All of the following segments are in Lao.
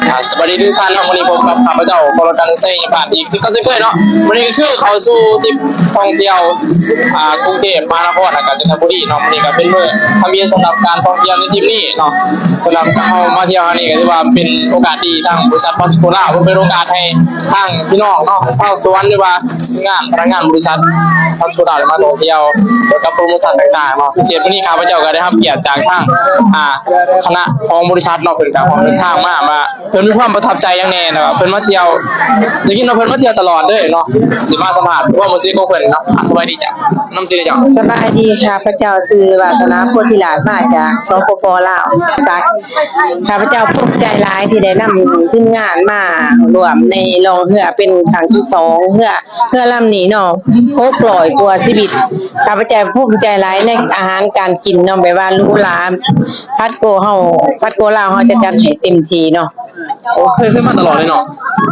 ອ່າ ສະບາຍດີທຸກທ່ານເນາະ, ມື້ນີ້ພົບກັບຂ້າພະເຈົ້າ ກໍລະກັນ ໄຊຍະພາບ ອີກເຊັ່ນເກົ່າເຊັ່ນເຄີຍເນາະ. ມື້ນີ້ກໍຄືເຂົ້າສູ່ທຣິບທ່ອງທ່ຽວ ອ່າ ກຸງເທບມະຫານະຄອນ ແລະການຈັນທະບູລີເນາະ. ມື້ນີ້ກໍເປັນມື້ທຳອິດສຳລັບການທ່ອງທ່ຽວໃນທຣິບນີ້ເນາະ. ສຳລັບເຮົາມາທ່ຽວຄັ້ງນີ້ກໍຖືວ່າເປັນໂອກາດດີ ທາງບໍລິສັດພາສໂກລາວເປີດໂອກາດໃຫ້ທາງພີ່ນ້ອງເນາະ ຊາວສວນ ຫຼືວ່າ ງານ ພະນັກງານບໍລິສັດ ຊາວສປປ ລາວ ໄດ້ມາທ່ອງທ່ຽວກ່ຽວກັບໂປຣໂມຊັນຕ່າງໆເນາະ. ພິເສດມື້ນີ້ຂ້າພະເຈົ້າກໍໄດ້ຮັບກຽດຈາກທາງ ອ່າ ຄະນະຂອງບໍລິສັດເນາະ, ເພິ່ນກໍອອກເດີນທາງມາ ວ່າເພິ່ນມີຄວາມປະທັບໃຈຫຍັງແດ່ ແລ້ວກໍເພິ່ນມາທ່ຽວ ໄດ້ຍິນວ່າເພິ່ນມາທ່ຽວຕະຫຼອດເລີຍເນາະ. ຊິມາສຳພາດຄວາມຮູ້ສຶກຂອງເພິ່ນເນາະ. ອ່າ ສະບາຍດີເຈົ້າ, ນຳຊື່ໃດເຈົ້າ? ສະບາຍດີ, ຂ້າພະເຈົ້າຊື່ວາສະນາ ໂພທິລາດ ມາຈາກ ສປປ ລາວ ສັກ. ຂ້າພະເຈົ້າພູມໃຈຫຼາຍທີ່ໄດ້ນຳທີມງານມາຮ່ວມໃນລ່ອງເຮືອເປັນຄັ້ງທີສອງ ເຮືອ ເຮືອລຳນີ້ເນາະ ຫົກຮ້ອຍກວ່າຊີວິດ. ຂ້າພະເຈົ້າພູມໃຈຫຼາຍໃນອາຫານການກິນເນາະ ແບບວ່າຫຼູຫຼາ ພາສໂກເຮົາ ພາສໂກລາວເຮົາຈະຈັດໃຫ້ເຕັມທີ່ເນາະ. ໂອ້ ເຄີຍ ເຄີຍມາຕະຫຼອດເລີຍເນາະ?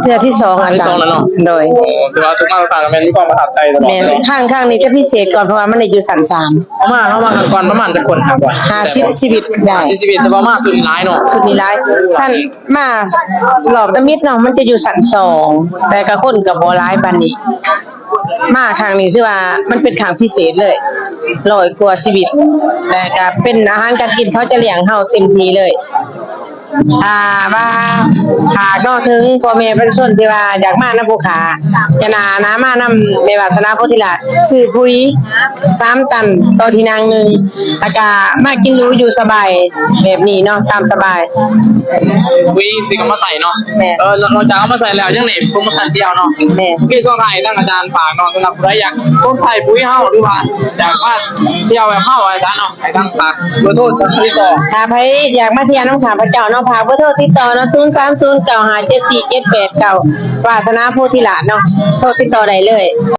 ເທື່ອທີສອງ ເທື່ອທີສອງແລ້ວເນາະ? ໂດຍ. ໂອ້ ຖືວ່າທຸກຄັ້ງກໍແມ່ນມີຄວາມປະທັບໃຈຕະຫຼອດ. ແມ່ນ ຄັ້ງ ຄັ້ງນີ້ຈະພິເສດກ່ອນ ເພາະວ່າມັນໄດ້ຢູ່ຊັ້ນສາມ. ເຮົາມາ ເຮົາມາຄັ້ງກ່ອນປະມານຈັກຄົນ? ຫ້າສິບຊີວິດໄດ້. ຫ້າສິບຊີວິດ ແຕ່ວ່າມາຊຸດນີ້ຫຼາຍເນາະ? ຊຸດນີ້ຫຼາຍ. ຊັ້ນ ມາລອບທຳອິດເນາະ ມັນຈະຢູ່ຊັ້ນສອງ ແຕ່ກໍຄົນກໍບໍ່ຫຼາຍປານນີ້. ມາຄັ້ງນີ້ຖືວ່າມັນເປັນຄັ້ງພິເສດເລີຍ ຮ້ອຍກວ່າຊີວິດ ແລະກໍເປັນອາຫານການກິນ ເຂົາຈະລ້ຽງເຮົາເຕັມທີ່ເລີຍ. ຖ້າວ່າ ຖ້າເນາະ ເຖິງພໍ່ແມ່ປະຊາຊົນທີ່ວ່າຢາກມານຳຜູ້ຂ້າ ຈະໜ້າ ໜ້າມານຳແມ່ວາສະນາ ໂພທິລາດ ຊື້ປຸຍ ສາມຕັນຕໍ່ທີ່ນັ່ງໜຶ່ງ ແລ້ວກະມາກິນຫຼູຢູ່ສະບາຍແບບນີ້ເນາະ ຕາມສະບາຍ. ປຸຍທີ່ເອົາມາໃສ່ເນາະ? ແມ່ນ. ເອີ ນອກຈາກເອົາມາໃສ່ແລ້ວ ຍັງໄດ້ໂປຣໂມຊັນທ່ຽວເນາະ? ແມ່ນ. ໂອເຄ ຊ່ວງທ້າຍທາງອາຈານຝາກເນາະ ສຳລັບຜູ້ໃດຢາກຊົມໃຊ້ປຸຍເຮົາ ຫຼືວ່າຢາກມາທ່ຽວແບບເຮົາ ອາຈານເນາະ ໃຫ້ທາງຝາກເບີໂທຕິດຕໍ່. ຖ້າໃຜຢາກມາທ່ຽວນຳຂ້າພະເຈົ້າເນາະ ຝາກເບີໂທຕິດຕໍ່ເນາະ ສູນສາມສູນເກົ້າຫ້າເຈັດສີ່ເຈັດແປດເກົ້າ ວາສະນາ ໂພທິລາດ ເນາະ ໂທຕິດຕໍ່ໄດ້ເລີຍ.